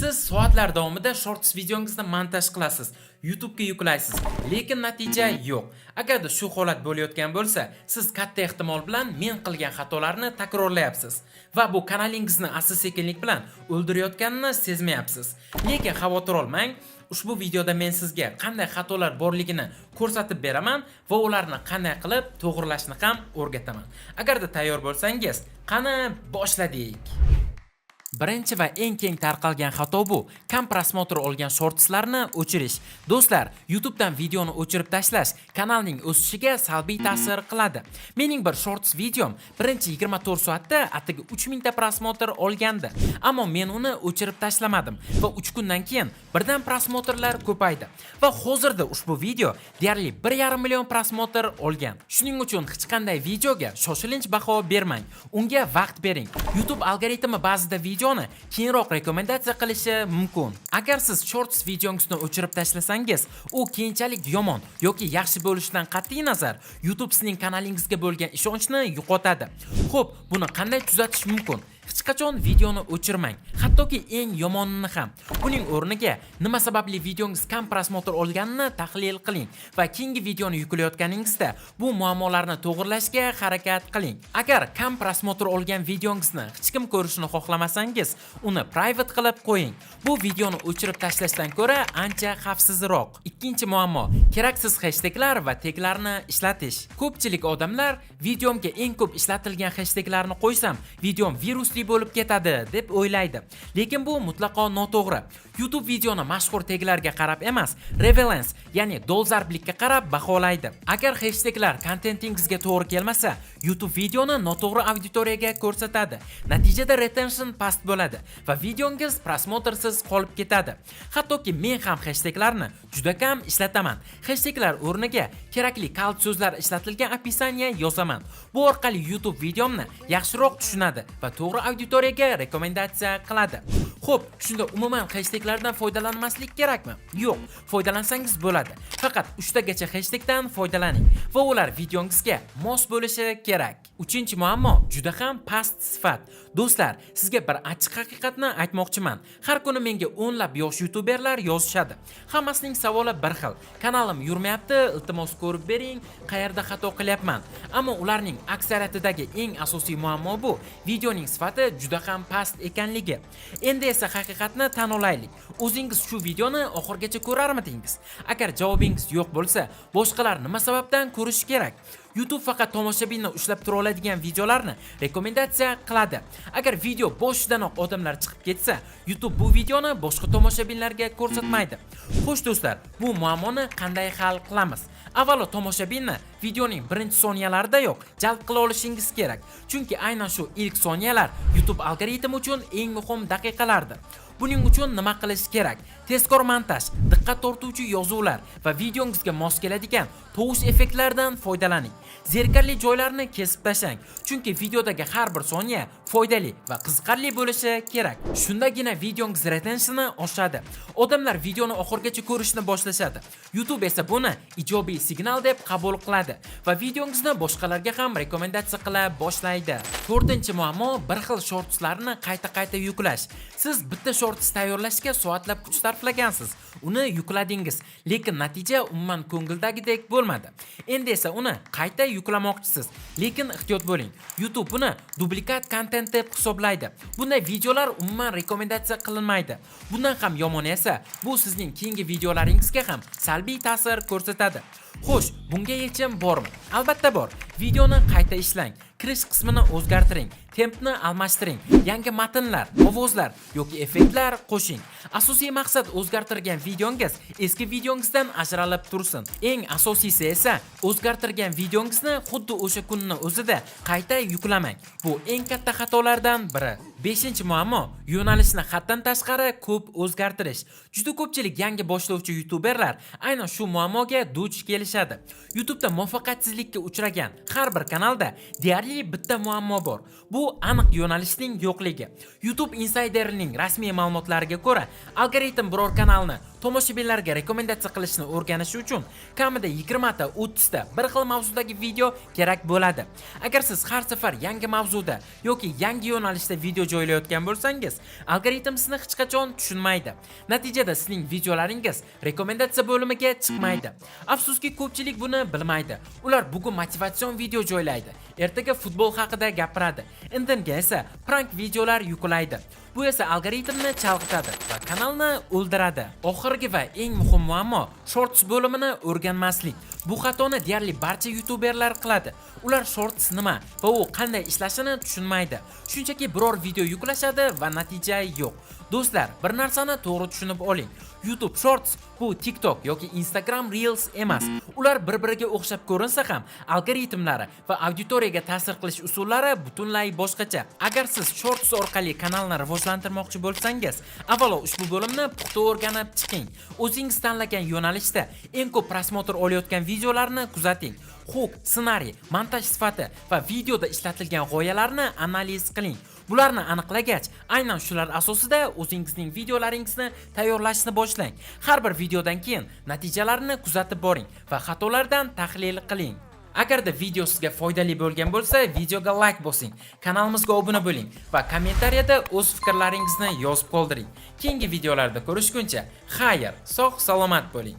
Siz soatlar davomida Shorts videongizni montaj qilasiz, YouTube'ga yuklaysiz, lekin natija yo'q. Agarda shu holat bo'layotgan bo'lsa, siz katta ehtimol bilan men qilgan xatolarni takrorlayapsiz va bu kanalingizni asta-sekinlik bilan o'ldirayotganini sezmayapsiz. Lekin xavotir olmang, ushbu videoda men sizga qanday xatolar borligini ko'rsatib beraman va ularni qanday qilib to'g'rilashni ham o'rgataman. Agarda tayyor bo'lsangiz, qani, boshladik. Birinchi va eng keng tarqalgan xato bu kam просмотр olgan shortslarni o'chirish. Do'stlar, YouTubedan videoni o'chirib tashlash kanalning o'sishiga salbiy ta'sir qiladi. Mening bir shorts videom birinchi 24 soatda atigi 3000 ta просмотр olgandi. Ammo men uni o'chirib tashlamadim va 3 kundan keyin birdan просмотр lar ko'paydi. Va hozirda ushbu video deyarli 1,5 million просмотр olgan. Shuning uchun hech qanday videoga shoshilinch baho bermang. Unga vaqt bering. YouTube algoritmi ba'zida videoni keyinroq rekomendatsiya qilishi mumkin. Agar siz Shorts videongizni o'chirib tashlasangiz, u keyinchalik yomon yoki yaxshi bo'lishidan qat'iy nazar YouTube sizning kanalingizga bo'lgan ishonchni yo'qotadi. Xo'p, buni qanday tuzatish mumkin? Hech qachon videoni o'chirmang, hattoki eng yomonini ham. Buning o'rniga nima sababli videongiz kam просмотр olganini tahlil qiling va keyingi videoni yuklayotganingizda bu muammolarni to'g'irlashga harakat qiling. Agar kam просмотр olgan videongizni hech kim ko'rishini xohlamasangiz, uni private qilib qo'ying. Bu videoni o'chirib tashlashdan ko'ra ancha xavfsizroq. Ikkinchi muammo: keraksiz hashtaglar va teglarni ishlatish. Ko'pchilik odamlar videomga eng ko'p ishlatilgan hashtaglarni qo'ysam, videom virusli bo'lib ketadi deb o'ylaydi. Lekin bu mutlaqo noto'g'ri. YouTube videoni mashhur teglarga qarab emas, relevance, ya'ni dolzarblikka qarab baholaydi. Agar hashtaglar kontentingizga to'g'ri kelmasa, YouTube videoni noto'g'ri auditoriyaga ko'rsatadi. Natijada retention past bo'ladi va videongiz просмотр siz qolib ketadi. Hattoki men ham hashtaglarni juda kam ishlataman. Hashtaglar o'rniga kerakli kalit so'zlar ishlatilgan описание yozaman. Bu orqali YouTube videomni yaxshiroq tushunadi va to'g'ri auditoriyaga rekomendatsiya qiladi. Xo'p, shunda umuman hashtaglardan foydalanmaslik kerakmi? Yo'q, foydalansangiz bo'ladi. Faqat 3 tagacha hashtagdan foydalaning va ular videongizga mos bo'lishi kerak. Uchinchi muammo juda ham past sifat. Do'stlar, sizga bir achchiq haqiqatni aytmoqchiman. Har kuni menga o'nlab yosh youtuberlar yozishadi. Hammasining savoli bir xil: "Kanalim yurmayapti, iltimos, ko'rib bering, qayerda xato qilyapman?" Ammo ularning aksariyatidagi eng asosiy muammo bu videoning sifati juda ham past ekanligi. Endi esa haqiqatni tan olaylik. O'zingiz shu videoni oxirigacha ko'rarmidingiz? Agar javobingiz yo'q bo'lsa, boshqalar nima sababdan ko'rishi kerak? YouTube faqat tomoshabinni ushlab tura oladigan videolarni rekomendatsiya qiladi. Agar video boshidanoq odamlar chiqib ketsa, YouTube bu videoni boshqa tomoshabinlarga ko'rsatmaydi. Xo'sh do'stlar, bu muammoni qanday hal qilamiz? Avvalo tomoshabinni videoning birinchi soniyalaridayoq jalb qila olishingiz kerak. Chunki aynan shu ilk soniyalar YouTube algoritmi uchun eng muhim daqiqalardir. Buning uchun nima qilish kerak? Tezkor montaj, diqqat tortuvchi yozuvlar va videongizga mos keladigan tovush effektlaridan foydalaning. Zerikarli joylarni kesib tashlang, chunki videodagi har bir soniya foydali va qiziqarli bo'lishi kerak. Shundagina videongiz retentioni oshadi. Odamlar videoni oxirigacha ko'rishni boshlashadi. YouTube esa buni ijobiy signal deb qabul qiladi va videongizni boshqalarga ham rekomendatsiya qila boshlaydi. To'rtinchi muammo: bir xil shortslarni qayta-qayta yuklash. Siz bitta shorts tayyorlashga soatlab kuch sarflagansiz. Uni yukladingiz, lekin natija umuman ko'ngildagidek bo'lmadi. Endi esa uni qayta yuklamoqchisiz. Lekin ehtiyot bo'ling. YouTube buni dublikat kontent deb hisoblaydi. Bunday videolar umuman rekomendatsiya qilinmaydi. Bundan ham yomoni esa bu sizning keyingi videolaringizga ham salbiy ta'sir ko'rsatadi. Xo'sh, bunga yechim bormi? Albatta bor. Videoni qayta ishlang. Kirish qismini o'zgartiring, tempni almashtiring, yangi matnlar, ovozlar yoki effektlar qo'shing. Asosiy maqsad: o'zgartirgan videongiz eski videongizdan ajralib tursin. Eng asosiysi esa o'zgartirgan videongizni xuddi o'sha kunni o'zida qayta yuklamang. Bu eng katta xatolardan biri. Beshinchi muammo: yo'nalishni haddan tashqari ko'p o'zgartirish. Juda ko'pchilik yangi boshlovchi youtuberlar aynan shu muammoga duch kelishadi. YouTube'da muvaffaqiyatsizlikka uchragan har bir kanalda deyarli bitta muammo bor. Bu aniq yo'nalishning yo'qligi. YouTube Insider'ning rasmiy ma'lumotlariga ko'ra, algoritm biror kanalni tomoshabinlarga rekomendatsiya qilishni o'rganishi uchun kamida 20 ta, 30 ta bir xil mavzudagi video kerak bo'ladi. Agar siz har safar yangi mavzuda yoki yangi yo'nalishda video joylab joylayotgan bo'lsangiz, algoritm sizni hech qachon tushunmaydi. Natijada sizning videolaringiz rekomendatsiya bo'limiga chiqmaydi. Afsuski, ko'pchilik buni bilmaydi. Ular bugun motivatsion video joylaydi, ertaga futbol haqida gapiradi, indinga esa prank videolar yuklaydi. Bu esa algoritmni chalg'itadi va kanalni o'ldiradi. Oxirgi va eng muhim muammo: Shorts bo'limini o'rganmaslik. Bu xatoni deyarli barcha youtuberlar qiladi. Ular Shorts nima va u qanday ishlashini tushunmaydi. Shunchaki biror video yuklashadi va natija yo'q. Do'stlar, bir narsani to'g'ri tushunib oling. YouTube Shorts bu TikTok yoki Instagram Reels emas. Ular bir-biriga o'xshab ko'rinsa ham, algoritmlari va auditoriyaga ta'sir qilish usullari butunlay boshqacha. Agar siz Shorts orqali kanalni rivojlantirmoqchi bo'lsangiz, avvalo ushbu bo'limni puxta o'rganib chiqing. O'zingiz tanlagan yo'nalishda eng ko'p просмотр olayotgan videolarni kuzating. Hook, ssenariy, montaj sifati va videoda ishlatilgan g'oyalarni analiz qiling. Bularni aniqlagach, aynan shular asosida o'zingizning videolaringizni tayyorlashni boshlang. Har bir videodan keyin natijalarni kuzatib boring va xatolardan tahlil qiling. Agarda video sizga foydali bo'lgan bo'lsa, videoga like bosing, kanalimizga obuna bo'ling va kommentariyada o'z fikrlaringizni yozib qoldiring. Keyingi videolarda ko'rishguncha, xayr, sog' salomat bo'ling.